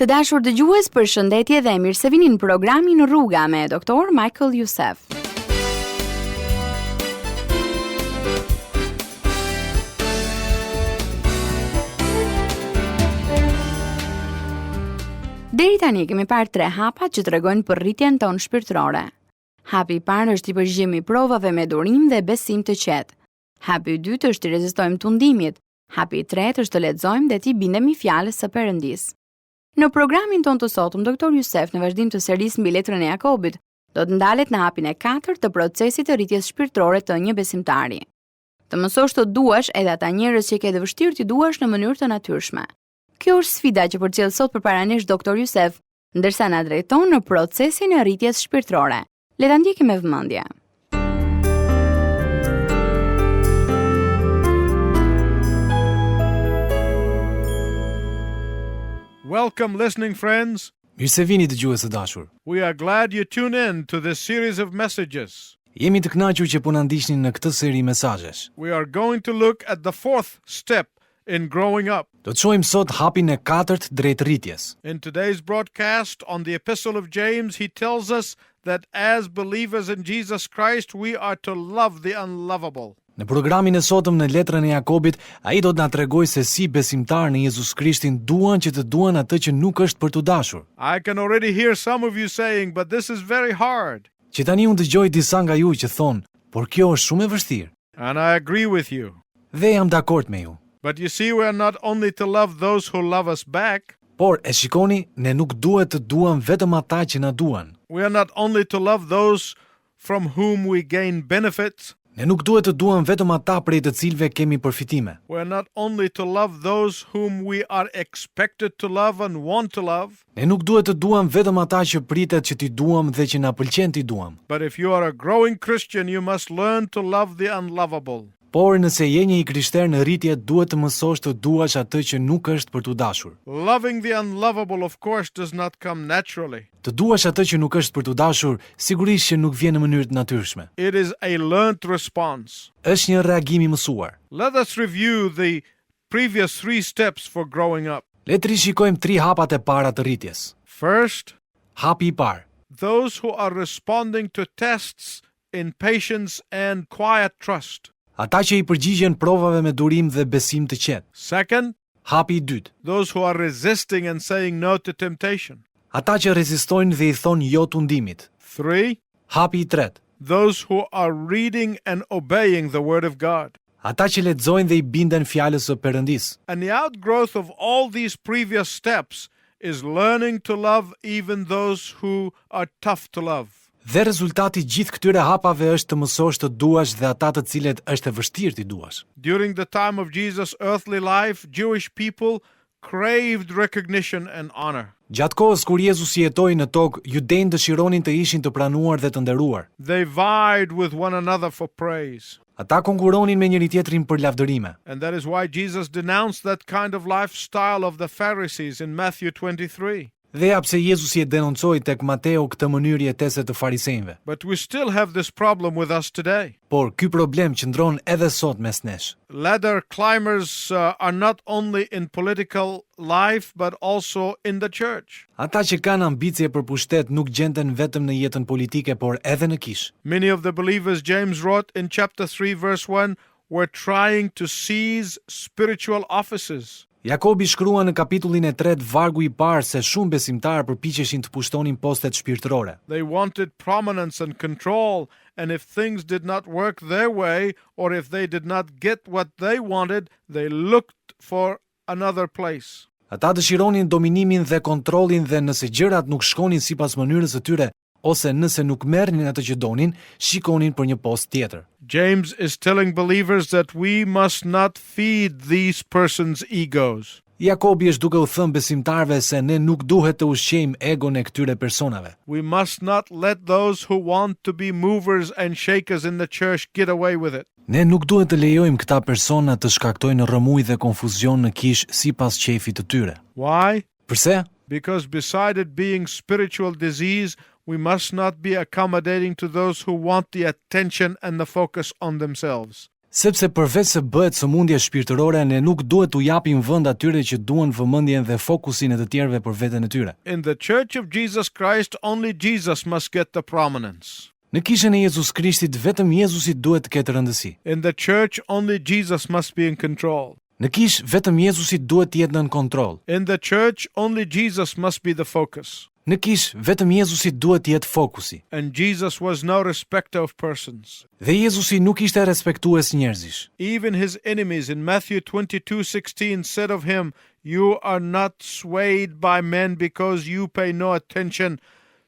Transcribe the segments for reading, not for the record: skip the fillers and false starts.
Të dashur dëgjues, përshëndetje dhe mirë se vini në programin Rruga me Dr. Michael Youssef. Deri tani kemi parë tre hapa që tregojnë për rritjen tonë shpirtërore. Hapi i parë është t'i përgjigjemi provave me durim dhe besim të qetë. Hapi i dytë është t'i rezistojmë tundimit. Hapi i tretë është të lexojmë dhe t'i bindemi fjalës së Perëndisë. Në programin tonë të sotëm, Dr. Youssef në vazhdim të serisë mbi letrën e Jakobit, do të ndalet në hapin e katërt të procesit të rritjes shpirtërore të një besimtari. Të mësosh të duash edhe ata njerëz që ke të vështirë t'i duash në mënyrë të natyrshme. Kjo është sfida që përcjell sot përpara nesh Dr. Youssef, ndërsa na drejton në procesin e rritjes shpirtërore. Le ta ndjekim me vëmendje. Welcome listening friends. Mirë se vini dëgjues të dashur. We are glad you tune in to this series of messages. Jemi të kënaqur që po na ndiqni në këtë seri mesazhesh. We are going to look at the fourth step in growing up. Do të shohim sot hapin e katërt drejt rritjes. In today's broadcast on the Epistle of James, he tells us that as believers in Jesus Christ, we are to love the unlovable. Në programin e sotëm në letrën e Jakobit, ai do të na tregojë se si besimtarë në Jezus Krishtin duan që të duan atë që nuk është për t'u dashur. I can already hear some of you saying, but this is very hard. Që tani unë dëgjoj disa nga ju që thonë, por kjo është shumë e vështirë. And I agree with you. Dhe jam dakord me ju. But you see, we are not only to love those who love us back, Por e shikoni, ne nuk duhet të duam vetëm ata që na duan. we are not only to love those from whom we gain benefits, Ne nuk duhet të duam vetëm ata prej të cilëve kemi përfitime. we are not only to love those whom we are expected to love and want to love, Ne nuk duhet të duam vetëm ata që pritet që t'i duam dhe që na pëlqen t'i duam. but if you are a growing Christian, you must learn to love the unlovable. Por nëse je një i krishterë në rritje, duhet të mësosh të duash atë që nuk është për t'u dashur. Loving the unlovable, of course, does not come naturally. Të duash atë që nuk është për t'u dashur, sigurisht që nuk vjen në mënyrë të natyrshme. It is a learned response. Është një reagim i mësuar. Let us review the previous three steps for growing up. Le të rishikojmë tri hapat e para të rritjes. First, Hapi i parë. those who are responding to tests in patience and quiet trust. Ata që i përgjigjen provave me durim dhe besim të qetë. Second, Hapi i dytë. those who are resisting and saying no to temptation. Ata që rezistojnë dhe i thonë jo tundimit. Three, Hapi i tretë. those who are reading and obeying the Word of God. Ata që lexojnë dhe i binden fjalës së Perëndisë. And the outgrowth of all these previous steps is learning to love even those who are tough to love. Dhe rezultati i gjithë këtyre hapave është të mësosh të duash dhe ata të cilët është e vështirë t'i duash. During the time of Jesus' earthly life, Jewish people craved recognition and honor. Gjatë kohës kur Jezusi jetoi në tokë, judenjtë dëshironin të ishin të pranuar dhe të nderuar. They vied with one another for praise. Ata konkuronin me njëri tjetrin për lavdërime. And that is why Jesus denounced that kind of lifestyle of the Pharisees in Matthew 23. Dhe ja pse Jezusi e denoncoi tek Mateu këtë mënyrë jetese të farisenjve. But we still have this problem with us today. Por ky problem qëndron edhe sot mes nesh. Ladder climbers uh, are not only in political life, but also in the church. Ata që kanë ambicie për pushtet nuk gjenden vetëm në jetën politike, por edhe në kishë. Many of the believers, James wrote in chapter 3, verse 1, were trying to seize spiritual offices. Jakobi shkruan në kapitullin e tretë vargu i parë se shumë besimtarë përpiqeshin të pushtonin postet shpirtërore. They wanted prominence and control, and if things did not work their way, or if they did not get what they wanted, they looked for another place. Ata dëshironin dominimin dhe kontrollin dhe nëse gjërat nuk shkonin sipas mënyrës së tyre ose nëse nuk merrnin atë që donin, shikonin për një post tjetër. James is telling believers that we must not feed these persons' egos. Jakobi është duke u thënë besimtarëve se ne nuk duhet të ushqejmë egon e këtyre personave. We must not let those who want to be movers and shakers in the church get away with it. Ne nuk duhet të lejojmë këta persona të shkaktojnë rrëmujë dhe konfuzion në kishë sipas qejfit të tyre. Why? Përse? Because beside it being spiritual disease, we must not be accommodating to those who want the attention and the focus on themselves. Sepse përveç se bëhet sëmundje shpirtërore, ne nuk duhet t'u japim vend atyre që duan vëmendjen dhe fokusin e të tjerëve për veten e tyre. In the church of Jesus Christ, only Jesus must get the prominence. Në kishën e Jezus Krishtit vetëm Jezusi duhet të ketë rëndësi. In the church, only Jesus must be in control. Në kishë vetëm Jezusi duhet të jetë nën kontroll. In the church, only Jesus must be the focus. Në kishë vetëm Jezusi duhet të jetë fokusi. And Jesus was no respecter of persons. Dhe Jezusi nuk ishte respektues njerëzish. Even his enemies in Matthew 22:16 said of him, "You are not swayed by men because you pay no attention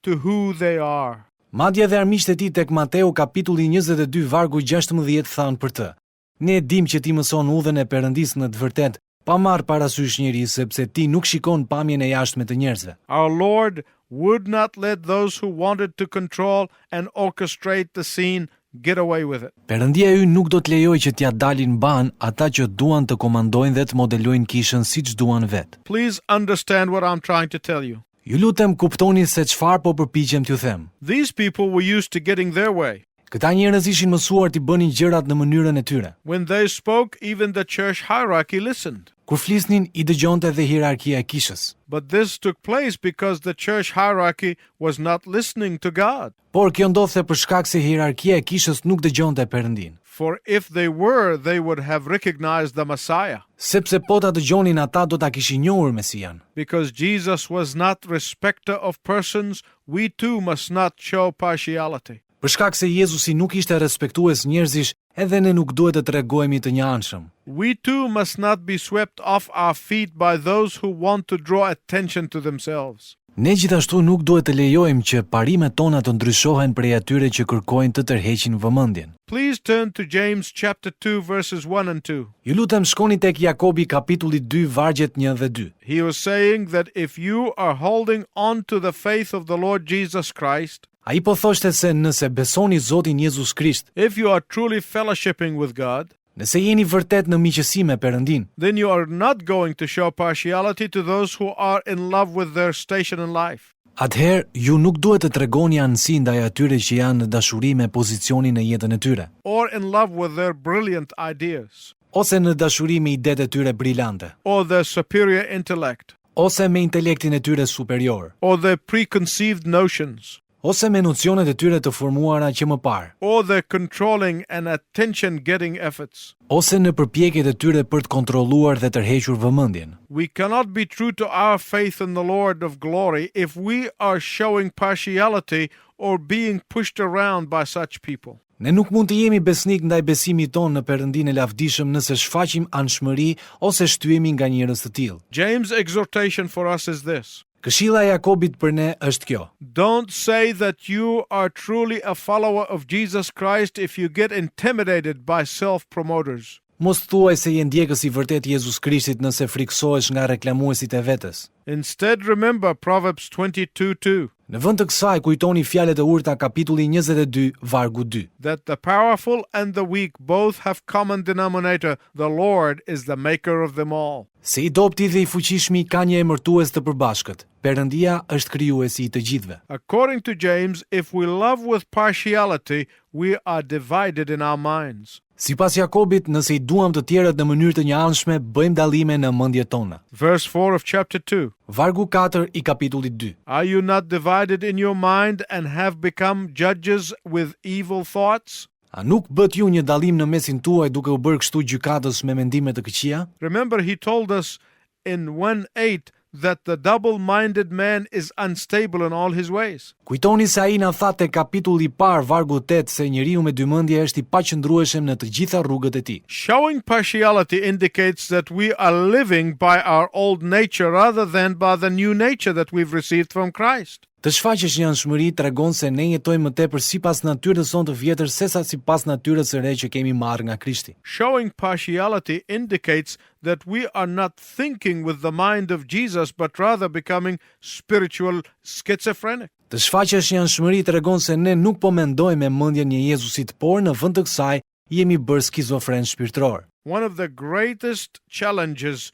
to who they are." Madje edhe armiqtë e tij tek Mateu kapitulli 22 vargu 16 thanë për të: Ne e dim që ti mëson udhën e Perëndisë në të vërtetë, pa marrë parasysh njeri, sepse ti nuk shikon pamjen e jashtme të njerëzve. Our Lord would not let those who wanted to control and orchestrate the scene get away with it. Perëndia ynë nuk do të lejojë që t'ia dalin mbanë ata që duan të komandojnë dhe të modelojnë kishën siç duan vetë. Please understand what I'm trying to tell you. Ju lutem kuptoni se çfarë po përpiqem t'ju them. These people were used to getting their way. Këta njerëz ishin mësuar t'i bënin gjërat në mënyrën e tyre. When they spoke, even the church hierarchy listened. Kur flisnin, i dëgjonte dhe hierarkia e kishës. But this took place because the church hierarchy was not listening to God. Por kjo ndodhte për shkak se hierarkia e kishës nuk dëgjonte Perëndin. For if they were, they would have recognized the Messiah. Sepse po ta dëgjonin ata do ta kishin njohur Mesian. Because Jesus was not respecter of persons, we too must not show partiality. Për shkak se Jezusi nuk ishte respektues njerëzish, edhe ne nuk duhet të tregohemi të njëanshëm. We too must not be swept off our feet by those who want to draw attention to themselves. Ne gjithashtu nuk duhet të lejojmë që parimet tona të ndryshohen prej atyre që kërkojnë të tërheqin vëmendjen. Please turn to James chapter 2 verses 1 and 2. Ju lutem shkoni tek Jakobi kapitulli 2 vargjet 1 dhe 2. He was saying that if you are holding on to the faith of the Lord Jesus Christ, Ai po thoshte se nëse besoni Zotin Jezus Krisht, if you are truly fellowshipping with God, nëse jeni vërtet në miqësi me Perëndin, then you are not going to show partiality to those who are in love with their station in life. atëherë ju nuk duhet të tregoni anësi ndaj atyre që janë në dashuri me pozicionin në jetën e tyre, or in love with their brilliant ideas, ose në dashuri me idetë e tyre brillante, or their superior intellect, ose me intelektin e tyre superior, or their preconceived notions, ose me nocionet e tyre të formuara që më parë, or their controlling and attention getting efforts. ose në përpjekjet e tyre për të kontrolluar dhe tërhequr vëmendjen. We cannot be true to our faith in the Lord of glory if we are showing partiality or being pushed around by such people. Ne nuk mund të jemi besnik ndaj besimit tonë në Perëndin e lavdishëm nëse shfaqim anshmëri ose shtyhemi nga njerëz të tillë. James' exhortation for us is this Këshilla e Jakobit për ne është kjo. Don't say that you are truly a follower of Jesus Christ if you get intimidated by self promoters. Mos thuaj se je ndjekës i vërtet Jezus Krishtit nëse frikësohesh nga reklamuesit e vetes. Instead, remember Proverbs 22 2 Në vend të kësaj kujtoni fjalët e urta kapitulli 22 vargu 2. that the powerful and the weak both have common denominator. The Lord is the maker of them all. Se i dobti dhe i fuqishmi ka një emërtues të përbashkët. Perëndia është krijuesi i të gjithëve. According to James, if we love with partiality, we are divided in our minds. Sipas Jakobit, nëse i duam të tjerët në mënyrë të njëanshme, bëjmë dallime në mendjet tona. Verse 4 of chapter 2 Vargu 4 i kapitullit 2. Are you not divided in your mind and have become judges with evil thoughts? A nuk bët ju një dallim në mesin tuaj duke u bërë kështu gjykatës me mendime të këqija? Remember, he told us in 1 8 that the double minded man is unstable in all his ways. Kujtoni se ai na tha te kapitulli i parë vargu 8 se njeriu me dy mendje është i paqëndrueshëm në të gjitha rrugët e tij. Showing partiality indicates that we are living by our old nature rather than by the new nature that we've received from Christ. Të shfaqesh një anshmëri tregon se ne jetojmë më tepër sipas natyrës sonë të vjetër sesa sipas natyrës së re që kemi marrë nga Krishti. Showing partiality indicates that we are not thinking with the mind of Jesus but rather becoming spiritual schizophrenic. Të shfaqesh një anshmëri tregon se ne nuk po mendojmë me mendjen e Jezusit, por në vend të kësaj jemi bërë skizofren shpirtëror. One of the greatest challenges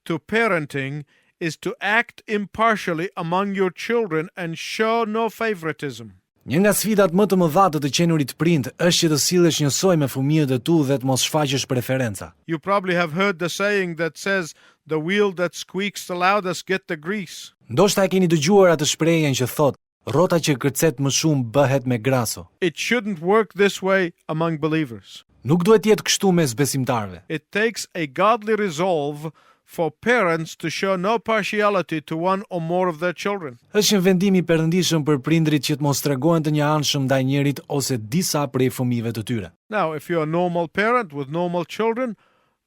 to parenting is to act impartially among your children and show no favoritism. Një nga sfidat më të mëdha të të qenurit prind është që të sillesh njësoj me fëmijët e tu dhe të mos shfaqësh preferenca. You probably have heard the saying that says, the wheel that squeaks the loudest get the grease. Ndoshta e keni dëgjuar atë shprehjen që thotë, rrota që kërcet më shumë bëhet me graso. It shouldn't work this way among believers. Nuk duhet të jetë kështu mes besimtarëve. It takes a godly resolve for parents to show no partiality to one or more of their children. Është një vendim i perëndishëm për prindrit që të mos tregohen të njëanshëm ndaj njërit ose disa prej fëmijëve të tyre. Now, if you're a normal parent with normal children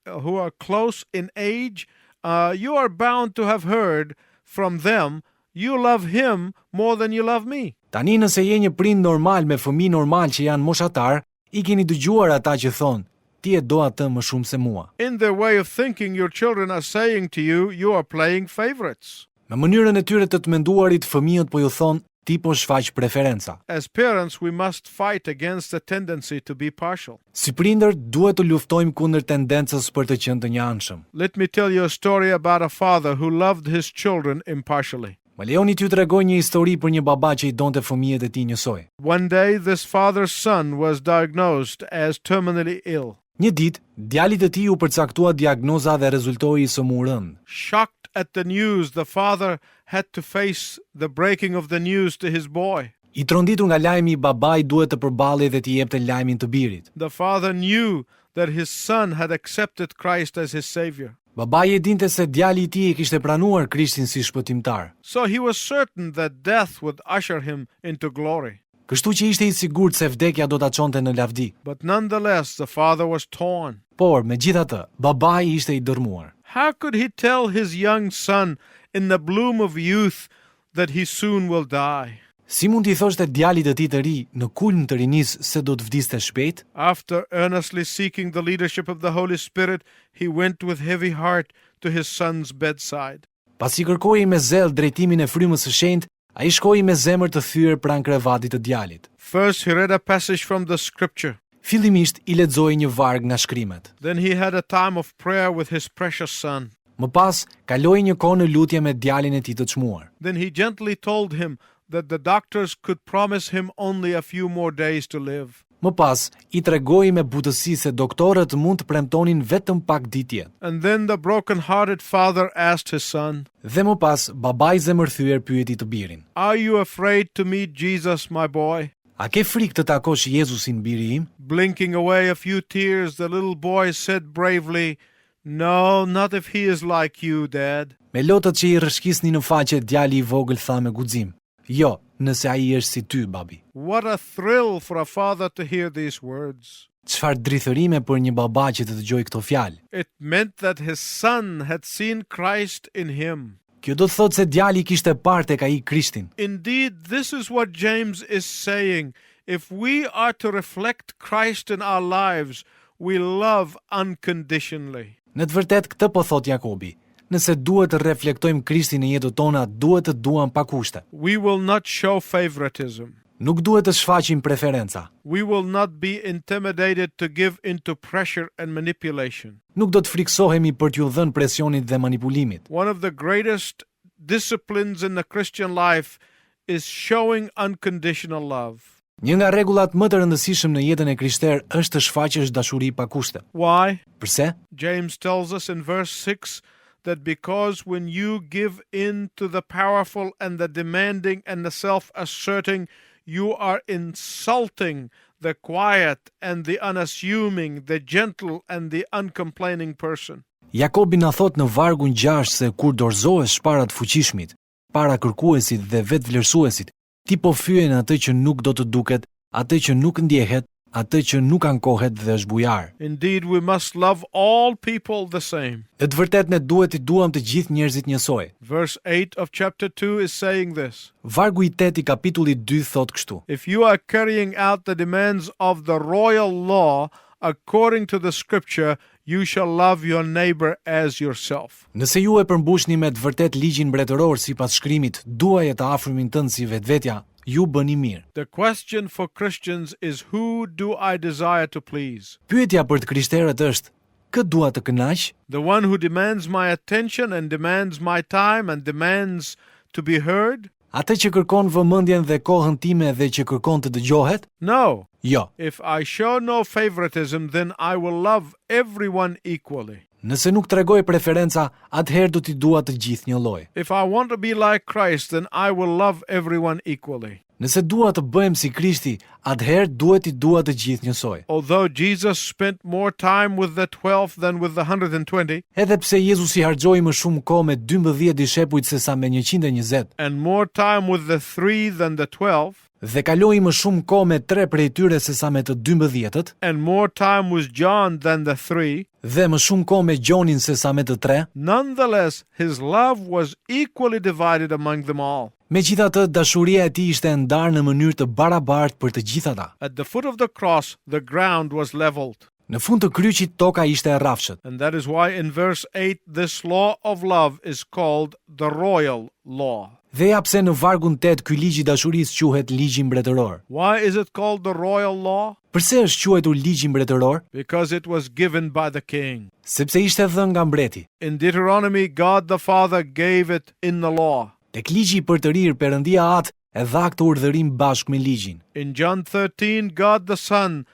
uh, who are close in age, uh, you are bound to have heard from them, you love him more than you love me. Tani nëse je një prind normal me fëmijë normal që janë moshatar, i keni dëgjuar ata që thonë, ti e do atë më shumë se mua. In their way of thinking, your children are saying to you, you are playing favorites. Me mënyrën e tyre të të menduarit, fëmijët po ju thonë, ti po shfaq preferenca. As parents, we must fight against the tendency to be partial. Si prindër, duhet të luftojmë kundër tendencës për të qenë të njëanshëm. Let me tell you a story about a father who loved his children impartially. Më lejoni t'ju tregoj një histori për një baba që i donte fëmijët e tij njësoj. One day, this father's son was diagnosed as terminally ill. Një ditë, djalit të tij u përcaktua diagnoza dhe rezultoi i sëmurë rënd. Shocked at the news, the father had to face the breaking of the news to his boy. I tronditur nga lajmi, babai duhet të përballej dhe t'i jepte lajmin të birit. The father knew that his son had accepted Christ as his savior. Babai e dinte se djali i tij e kishte pranuar Krishtin si shpëtimtar. So he was certain that death would usher him into glory. Kështu që ishte i sigurt se vdekja do ta çonte në lavdi. But nonetheless, the father was torn. Por, megjithatë, babai ishte i dërmuar. How could he tell his young son in the bloom of youth that he soon will die? Si mund t'i thoshte djalit të tij të ri në kulm të rinisë se do të vdiste shpejt? After earnestly seeking the leadership of the Holy Spirit, he went with heavy heart to his son's bedside. Pasi kërkoi me zell drejtimin e frymës së shenjtë, ai shkoi me zemër të thyer pranë krevatit të djalit. First, he read a passage from the scripture. Fillimisht i lexoi një varg nga shkrimet. Then he had a time of prayer with his precious son. Më pas, kaloi një kohë në lutje me djalin e tij të çmuar. Then he gently told him that the doctors could promise him only a few more days to live. Më pas, i tregoi me butësi se doktorët mund të premtonin vetëm pak ditë jetë. And then the broken-hearted father asked his son, Dhe më pas, babai zemërthyer pyeti të birin. Are you afraid to meet Jesus, my boy? A ke frikë të takosh Jezusin biri im? Blinking away a few tears, the little boy said bravely, No, not if he is like you, Dad. Me lotët që i rrëshkisnin në faqe, djali i vogël tha me guxim. Jo, nëse ai është si ty, babi. What a thrill for a father to hear these words. Çfarë drithërime për një baba që të dëgjojë këto fjalë. It meant that his son had seen Christ in him. Kjo do të thotë se djali kishte parë tek ai Krishtin. Indeed, this is what James is saying. If we are to reflect Christ in our lives, we love unconditionally. Në të vërtetë këtë po thotë Jakobi. Nëse duhet të reflektojmë Krishtin në jetët tona, duhet të duam pa kushte. We will not show favoritism. Nuk duhet të shfaqim preferenca. We will not be intimidated to give into pressure and manipulation. Nuk do të friksohemi për t'ju dhënë presionit dhe manipulimit. One of the greatest disciplines in the Christian life is showing unconditional love. Një nga rregullat më të rëndësishëm në jetën e krishterë është të shfaqësh dashuri pa kushte. Why? Përse? James tells us in verse 6 that because when you give in to the powerful and the demanding and the self-asserting, you are insulting the quiet and the unassuming, the gentle and the uncomplaining person. Jakobi na thot në vargun 6 se kur dorëzohesh para të fuqishmit, para kërkuesit dhe vetvlerësuesit, ti po fyen atë që nuk do të duket, atë që nuk ndjehet, atë që nuk ankohet dhe është bujar. Indeed, we must love all people the same. Në të vërtetë ne duhet t'i duam të gjithë njerëzit njësoj. Verse 8 of chapter 2 is saying this. Vargu i 8 i kapitullit 2 thot kështu: If you are carrying out the demands of the royal law according to the scripture, you shall love your neighbor as yourself. Nëse ju e përmbushni me të vërtet ligjin mbretëror sipas shkrimit, duaje të afërmin tënd si vetvetja, ju bëni mirë. The question for Christians is who do I desire to please? Pyetja për të krishterët është, kë dua të kënaq? The one who demands my attention and demands my time and demands to be heard? Atë që kërkon vëmendjen dhe kohën time dhe që kërkon të dëgjohet? No. Jo. If I show no favoritism, then I will love everyone equally. Nëse nuk tregoj preferenca, atëherë do t'i dua të gjithë njëlloj. If I want to be like Christ, then I will love everyone equally. Nëse dua të bëhem si Krishti, atëherë duhet t'i dua të gjithë njësoj. Although Jesus spent more time with the 12 than with the 120, Edhe pse Jezusi harxhoi më shumë kohë me 12 dishepujt se sa me 120 and more time with the 3 than the 12, dhe kaloi më shumë kohë me tre prej tyre se sa me të 12-ët and more time with John than the 3, dhe më shumë kohë me Gjonin se sa me të tre, nonetheless his love was equally divided among them all. megjithatë dashuria e tij ishte e ndarë në mënyrë të barabartë për të gjithë ata. At the foot of the cross, the ground was leveled. Në fund të kryqit toka ishte e rrafshët. And that is why in verse 8, this law of love is called the royal law. Dhe ja pse në vargun 8 ky ligj i dashurisë quhet ligji mbretëror. Why is it called the royal law? Përse është quajtur ligji mbretëror? Because it was given by the king. Sepse ishte dhënë nga mbreti. In Deuteronomy, God the Father gave it in the law. Tek ligji i përtërir Perëndia Atë e dha këtë urdhërim bashkë me ligjin. In John 13, God the Son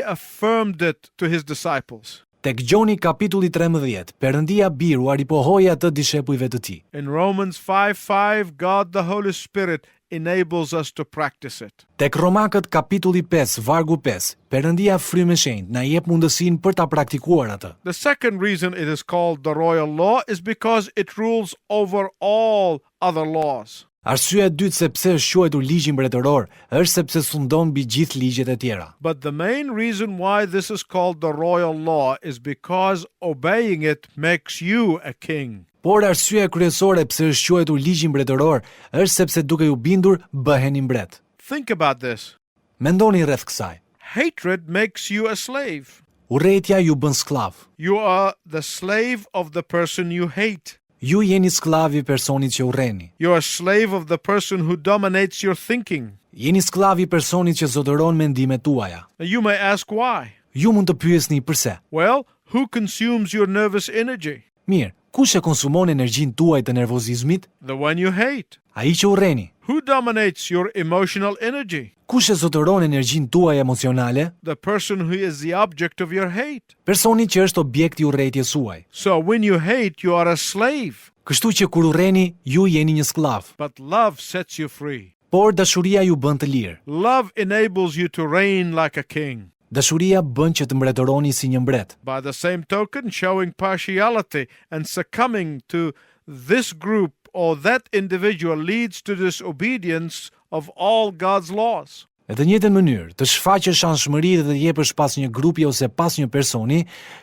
reaffirmed it to his disciples. Tek Gjoni kapitulli 13, Perëndia Bir ua ripohoi atë dishepujve të tij. In Romans 5 5, God the Holy Spirit enables us to practice it. Tek Romakët kapitulli 5, vargu 5, Perëndia frymë e shenjtë na jep mundësinë për ta praktikuar atë. The second reason it is called the royal law is because it rules over all other laws. Arsyeja e dytë se pse është quajtur ligji mbretëror është sepse sundon mbi gjithë ligjet e tjera. But the main reason why this is called the royal law is because obeying it makes you a king. Por arsyeja kryesore pse është quajtur ligji mbretëror është sepse duke ju bindur bëheni mbret. Think about this. Mendoni rreth kësaj. Hatred makes you a slave. Urrejtja ju bën skllav. You are the slave of the person you hate. Ju jeni skllav i personit që urreni. You are a slave of the person who dominates your thinking. Jeni skllav i personit që zotëron mendimet tuaja. Now, you may ask why. Ju mund të pyesni përse. Well, who consumes your nervous energy? Mirë, kush e konsumon energjinë tuaj të nervozizmit? The one you hate. Ai që urreni. Who dominates your emotional energy? Kush e zotëron energjinë tuaj emocionale? The person who is the object of your hate. Personi që është objekti i urrejtjes suaj. So when you hate, you are a slave, Kështu që kur urreni, ju jeni një skllav. but love sets you free. Por dashuria ju bën të lirë. Love enables you to reign like a king. Dashuria bën që të mbretëroni si një mbret. By the same token, showing partiality and succumbing to this group or that individual leads to disobedience of all God's laws. Në të njëjtën mënyrë, të shfaqësh anshmëri dhe të jepësh pas një grupi ose pas një personi,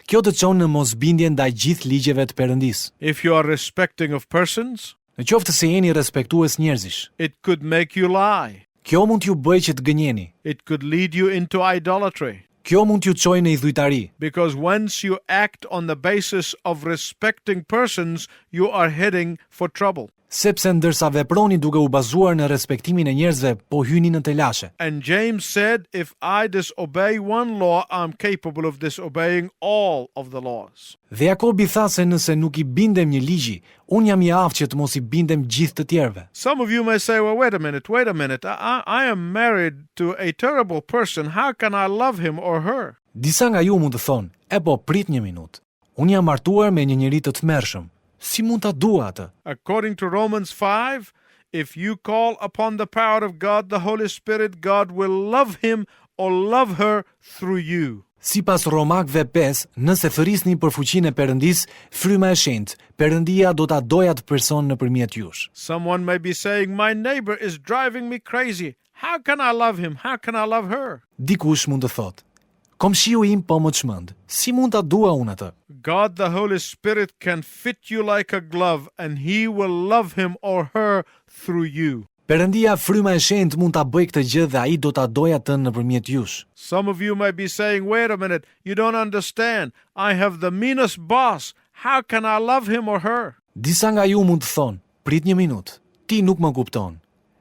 kjo të çon në mosbindje ndaj gjithë ligjeve të Perëndisë. If you are respecting of persons, Në qoftë se jeni respektues njerëzish, it could make you lie. kjo mund t'ju bëjë që të gënjeni. It could lead you into idolatry. Kjo mund t'ju çojë në idhujtari, Because once you act on the basis of respecting persons, you are heading for trouble. sepse ndërsa veproni duke u bazuar në respektimin e njerëzve, po hyni në telashe. And James said, If I disobey one law, I'm capable of disobeying all of the laws. Dhe Jakobi tha se nëse nuk i bindem një ligji, unë jam i aftë që të mos i bindem gjithë të tjerëve. Some of you may say, Well, wait a minute, wait a minute. I, I, I am married to a terrible person. How can I love him or her? Disa nga ju mund të thonë, e po prit një minutë. Unë jam martuar me një njeri të tmerrshëm. Si mund ta dua atë? According to Romans 5, if you call upon the power of God, the Holy Spirit, God will love him or love her through you. Sipas Romakëve 5, nëse thërrisni për fuqinë e Perëndis, fryma e shenjtë, Perëndia do ta dojë atë person nëpërmjet jush. Someone may be saying, My neighbor is driving me crazy. How can I love him? How can I love her? Dikush mund të thotë, Komshiu im po më çmend. Si mund ta dua unë atë? God the Holy Spirit can fit you like a glove and he will love him or her through you. Perëndia fryma e shenjtë mund ta bëjë këtë gjë dhe ai do ta dojë atë nëpërmjet jush. Some of you may be saying, Wait a minute, you don't understand. I have the meanest boss. How can I love him or her? Disa nga ju mund të thonë, prit një minutë, ti nuk më kupton.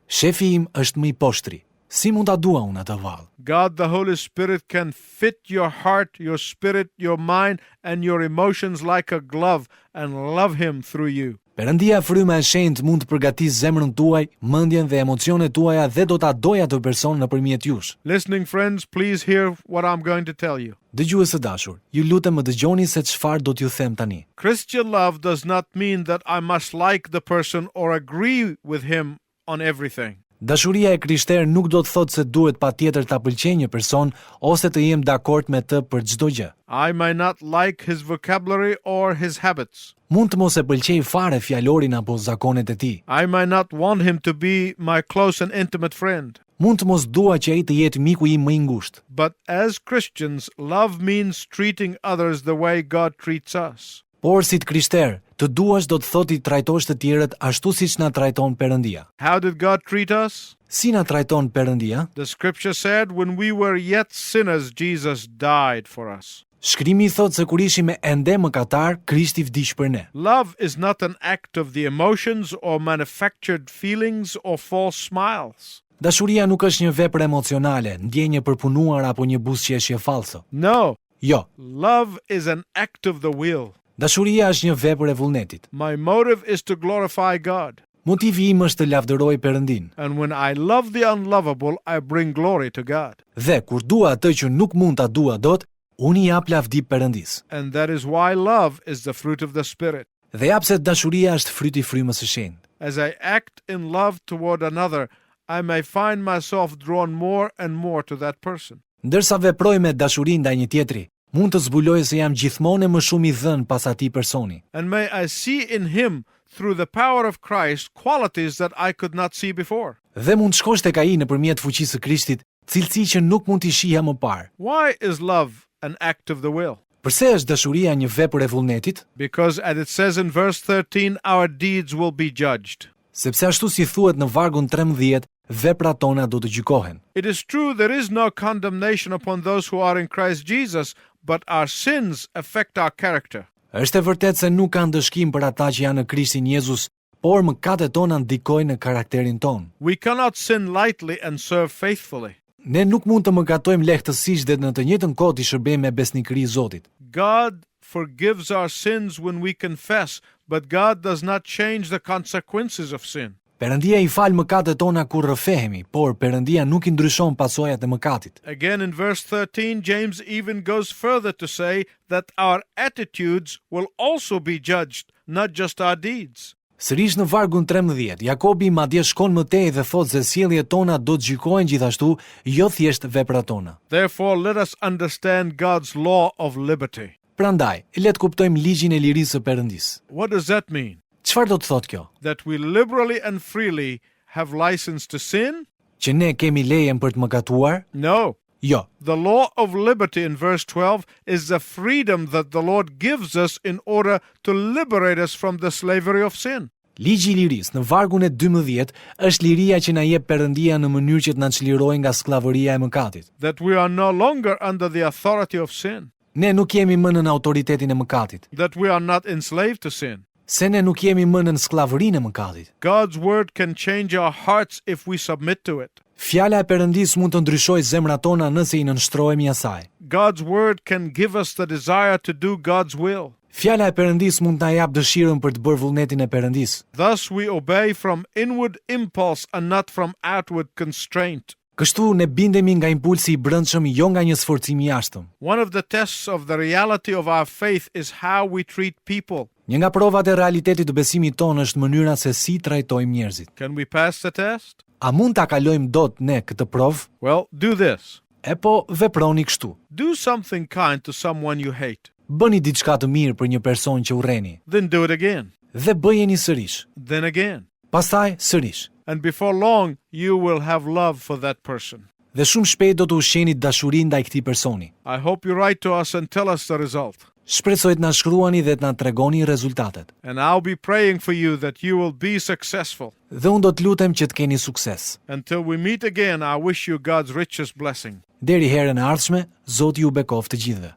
Shefi im është më i poshtri. Si mund ta dua unë atë vallë? God the Holy Spirit can fit your heart, your spirit, your mind, and your emotions like a glove and love him through you. Perëndia Fryma e Shenjtë mund të përgatisë zemrën tuaj, mendjen dhe emocionet tuaja dhe do ta dojë atë person nëpërmjet jush. Listening friends, please hear what I'm going to tell you. Dëgjues të dashur, ju lutem më dëgjoni se çfarë do t'ju them tani. Christian love does not mean that I must like the person or agree with him on everything. Dashuria e krishterë nuk do të thotë se duhet patjetër ta pëlqej një person ose të jem dakord me të për çdo gjë. I may not like his vocabulary or his habits. Mund të mos e pëlqej fare fjalorin apo zakonet e tij. I may not want him to be my close and intimate friend. Mund të mos dua që ai të jetë miku im më i ngushtë. But as Christians, love means treating others the way God treats us. Por si të krishterë, të duash do të thotë t'i trajtosh të tjerët ashtu siç na trajton Perëndia. How did God treat us? Si na trajton Perëndia? The scripture said, when we were yet sinners, Jesus died for us. Shkrimi thotë se kur ishim ende mëkatarë, Krishti vdiq për ne. Love is not an act of the emotions or manufactured feelings or false smiles. Dashuria nuk është një vepër emocionale, ndjenjë e përpunuar apo një buzëqeshje falso. No, Jo, love is an act of the will. dashuria është një vepër e vullnetit. My motive is to glorify God. Motivi im është të lavdëroj Perëndin. And when I love the unlovable, I bring glory to God. Dhe kur dua atë që nuk mund ta dua dot, unë i jap lavdi Perëndisë. And that is why love is the fruit of the Spirit. Dhe ja pse dashuria është fryti i frymës së shenjtë. As I act in love toward another, I may find myself drawn more and more to that person. Ndërsa veproj me dashuri ndaj një tjetri, mund të zbuloj se jam gjithmonë e më shumë i dhënë pas atij personi. And may I see in him, through the power of Christ, qualities that I could not see before. Dhe mund të shkosh tek ai nëpërmjet fuqisë së Krishtit, cilësi që nuk mund t'i shihja më parë. Why is love an act of the will? Përse është dashuria një vepër e vullnetit? Because, as it says in verse 13, our deeds will be judged. Sepse ashtu si thuhet në vargun 13, veprat tona do të gjykohen. It is true there is no condemnation upon those who are in Christ Jesus, but our sins affect our character. Është e vërtetë se nuk ka ndëshkim për ata që janë në Krishtin Jezus, por mëkatet tona ndikojnë në karakterin tonë. We cannot sin lightly and serve faithfully. Ne nuk mund të mëkatojmë lehtësisht dhe në të njëjtën kohë t'i shërbejmë me besnikëri Zotit. God forgives our sins when we confess, but God does not change the consequences of sin. Perëndia i fal mëkatet tona kur rrëfehemi, por Perëndia nuk i ndryshon pasojat e mëkatit. Again, in verse 13, James even goes further to say that our attitudes will also be judged, not just our deeds. Sërish në vargun 13, Jakobi madje shkon më tej dhe thotë se sjelljet tona do të gjykohen gjithashtu, jo thjesht veprat tona. Therefore, let us understand God's law of liberty. Prandaj, le të kuptojmë ligjin e lirisë së Perëndisë. What does that mean? Çfarë do të thotë kjo? That we liberally and freely have license to sin? Që ne kemi lejen për të mëkatuar? No. Jo. The law of liberty in verse 12 is the freedom that the Lord gives us in order to liberate us from the slavery of sin. Ligji i lirisë në vargun e 12 është liria që na jep Perëndia në mënyrë që të na çlirojë nga skllavëria e mëkatit. That we are no longer under the authority of sin, Ne nuk jemi më nën autoritetin e mëkatit, that we are not enslaved to sin. se ne nuk jemi më nën skllavërinë e mëkatit. God's word can change our hearts if we submit to it. Fjala e Perëndisë mund të ndryshojë zemrat tona nëse i nënshtrohemi asaj. God's word can give us the desire to do God's will. Fjala e Perëndisë mund të na japë dëshirën për të bërë vullnetin e Perëndisë. Thus we obey from inward impulse and not from outward constraint. Kështu ne bindemi nga impulsi i brendshëm, jo nga një sforcim i jashtëm. One of the tests of the reality of our faith is how we treat people. Një nga provat e realitetit të besimit tonë është mënyra se si trajtojmë njerëzit. Can we pass the test? A mund ta kalojmë dot ne këtë provë? Well, do this. E po veproni kështu. Do something kind to someone you hate. Bëni diçka të mirë për një person që urreni Then do it again. dhe bëjeni sërish. Then again. Pastaj sërish. And before long, you will have love for that person. Dhe shumë shpejt do të ushqeni dashuri ndaj këtij personi. I hope you write to us and tell us the result. Shpresoj të na shkruani dhe të na tregoni rezultatet. And I'll be praying for you that you will be successful. Dhe unë do të lutem që të keni sukses. Until we meet again, I wish you God's richest blessing. Deri herën e ardhshme, Zoti ju bekoftë të gjithëve.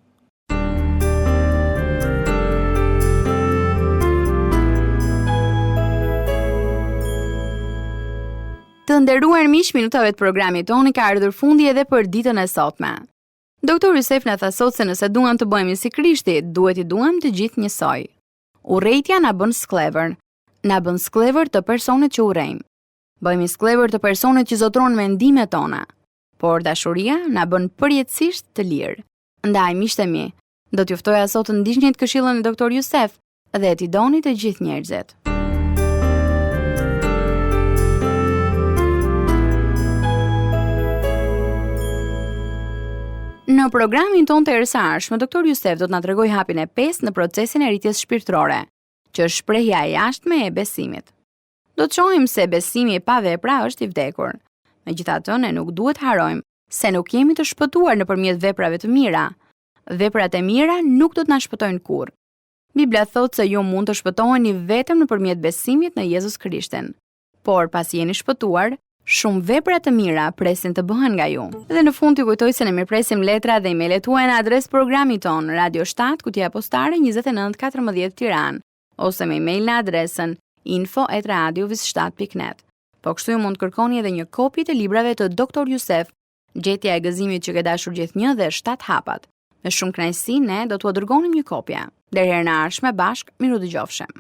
Të nderuar miq, minutave të programit tonë i ka ardhur fundi edhe për ditën e sotme. Doktor Josef na tha sot se nëse duam të bëhemi si Krishti, duhet t'i duam të gjithë njësoj. Urrejtja na bën skllevër. na bën skllevër të personit që urrejmë. Bëhemi skllevër të personit që zotëron mendimet tona. Por dashuria na bën përjetësisht të lirë. Ndaj, miqtë e mi, do t'ju ftoja sot të ndiqnit këshillën e Doktor Jusef dhe t'i doni të gjithë njerëzit. Në programin tonë të herës së ardhshme, Doktor Jusef do të na tregojë hapin e 5 në procesin e rritjes shpirtërore, që është shprehja e jashtme e besimit. Do të shohim se besimi pa vepra është i vdekur. Megjithatë, ne nuk duhet të harrojmë se nuk jemi të shpëtuar nëpërmjet veprave të mira. Veprat e mira nuk do të na shpëtojnë kurrë. Bibla thotë se ju mund të shpëtoheni vetëm nëpërmjet besimit në Jezus Krishtin. Por pasi jeni shpëtuar, shumë vepra të mira presin të bëhen nga ju. Dhe në fund t'ju kujtoj se ne mirëpresim letra dhe emailet tuaja në adresë programi tonë Radio 7, kutia postare 2914 Tiranë, ose me email në adresën info@radiovis7.net. Po kështu ju mund të kërkoni edhe një kopje të librave të Dr. Jusef Gjetja e gëzimit që ke dashur gjithnjë dhe 7 hapat. Me shumë kënaqësi ne do t'ua dërgonim një kopje. Deri herën e ardhshme bashkë, mirudëgjofshim.